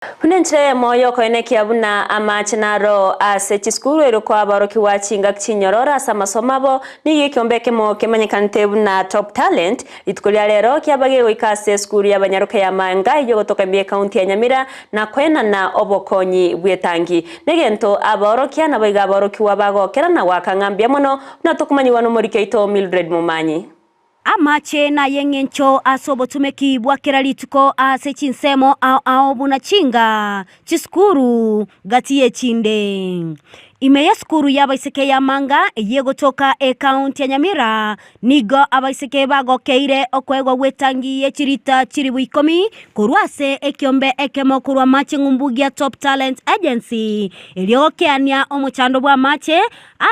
Buna enchera eyemo y'okoenekia buna amache naro ase chisukuru erio koa aborokigwa chingaki chinyororo ase amasomo abo, nigo ekiombe ekemo kemanyekanete buna Top Talent rituko ria rero kiaba gegoika ase esukuru y'abanyaroke ya Manga eyio egotoka ime y'ecounty ya Nyamira na koenana obokonyi bw'etangi. Negento abaorokia naboigo aborokigwa bagokera na goaka ng'a mbuya mono buna tokomanyigwa nomoriki oito Mildred Momanyi. Amache nay'engencho ase obotumeki bwa kera rituko ase chinsemo ao ao buna chinga, chisukuru, gati y'echinde. Ime y'esukuru y'abaiseke ya Manga eyio egotoka ekaunti ya Nyamira, nigo abaiseke bagokeire okoegwa gw'etangi ye chirita chilifu ikomi korwa ase ekiombe ekemo korwa amache ng'umbu gia Top Talent Agency erio gokeania omochando bw'amache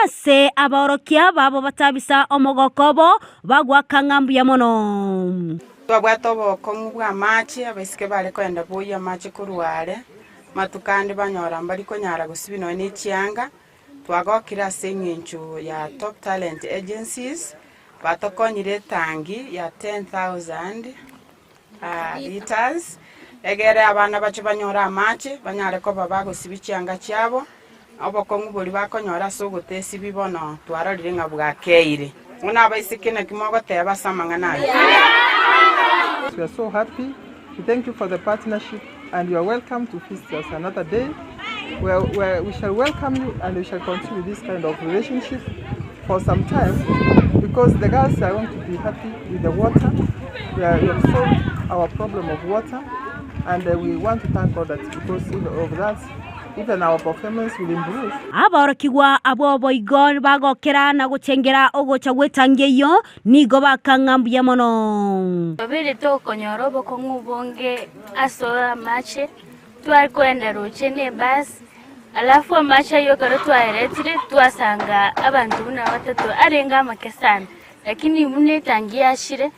Ase abaorokia babo batabisa omogoko obo, bagoaka ng'a mbuya mono. Twabwate obokong'u bw'amache, abaiseke bare kogenda boyia amache korwa are, amatuko ande banyora mbari konyara gosibia nonya ne chianga. Twagokire ase eng'encho ya Top Talent Agencies, batokonyire etangi ya 10,000 litres, egere abana bache banyore amache, banyare koba bagosibia chianga chiabo, obokong'u boria bakonyora ase ogotesibia bono twarorire ng'a bwakeire. Bono abaiseke naki mogoteba ase amang'ana aya? We are so happy to thank you for the partnership and you are welcome to visit us another day where, where we shall welcome you and we shall continue this kind of relationship for some time because the girls are going to be happy with the water. We, are, we have solved our problem of water and uh, we want to thank God that because of that even our performance will improve. Aborokigwa abwo boigo bagokera na gochengera ogocha gw'etangi eyio, nigo bakang'a mbuya mono. Babere tokonyora obokong'u obonge ase amache, tware kogenda roche ne ebus, alafu amache aywo ekero twayeretire twasanga abanto buna batato arenge amake sana, lakini buna etangi yachire,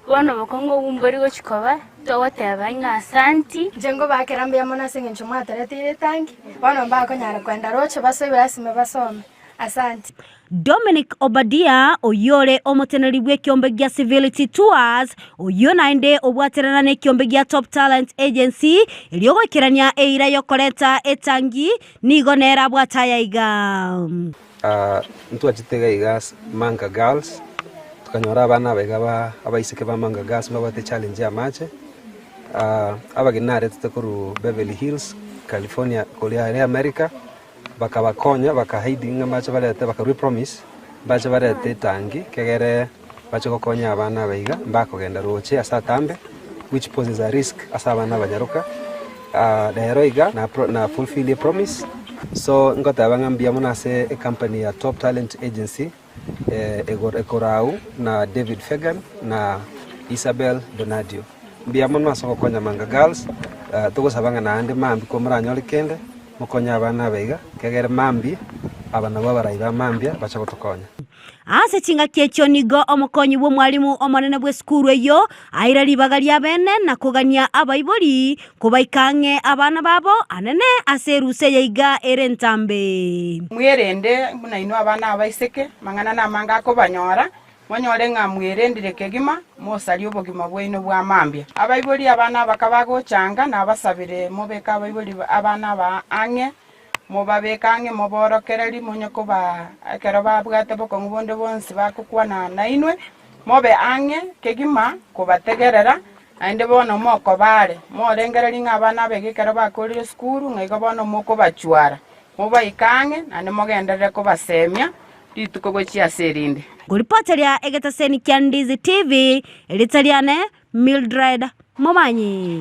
bono obokong'u obwo mbori gochi koba, togoteba ng'a asanti. Inche nkobakera mbuya mono ase eng'encho mwatoreteire etangi, bono mbakonyara kogenda roche basoe ebirasi ime basome. Asanti. Dominic Obadia, oyio ore omoteneneri bw'ekiombe gia Civility Tours, oyio naende obwaterana n'ekiombe gia Top Talent Agency, erio goikerania eira y'okoreta etangi, nigo nere abwate aya iga. Ntwachete iga iga ase Manga Girls, tokanyora abana aba iga ba abaiseke ba Manga Girls mbabwate echallenge ya amache, abageni naretete korwa Beverly Hills, California koria aria America. Bakabakonya, bakahaidi ng'a mbache barete, bakarua epromise, mbache barete etangi, kegere bache gokonya abana aba iga, mbakogenda roche ase atambe, which poses a risk ase abana abanyaroka. Rero iga na pro na fulfill epromise, so ngoteba ng'a mbuya mono ase ecompany ya Top Talent Agency, ekorau na David Fagan na Isabel Donadio. Mbuya mono ase ogokonya Manga Girls, togosaba ng'a naende mambia komoranyore kende, mokonye abana aba iga, ekiagera mambia aba nabwo abarai ba mambia bache gotokonya. Ase chingaki echio nigo omokonyi bw'omwalimu omonene bw'esukuru eyio aire ribaga ri'abene na kogania abaibori kobaika ang'e abana babo anene ase erusa eye iga ere entambe. Mwerende buna inwe abana abaiseke, amang'ana namange akobanyora, monyore ng'a mwerendire kegima, mosarie obogima bwaino bwa mambia. Abaibori abana aba kabagochanga, nabasabire mobeke abaibori abana aba ang'e, mobabeke ang'e moborokererie, monye kobaa ekero babwate bokong'u bonde bonsi bagokwana nainwe, mobe ang'e kegima kobategerera, Naende bono mokoba are, morengererie ng'a abana abeke ekero bakorire esukuru, ng'a igo bono mokobachwara, mobaike ang'e, naende mogenderere kobasemia rituko gochia ase erinde. Ngoripoteria egetaseni kia Ndizi TV, erieta riane Mildred Momanyi.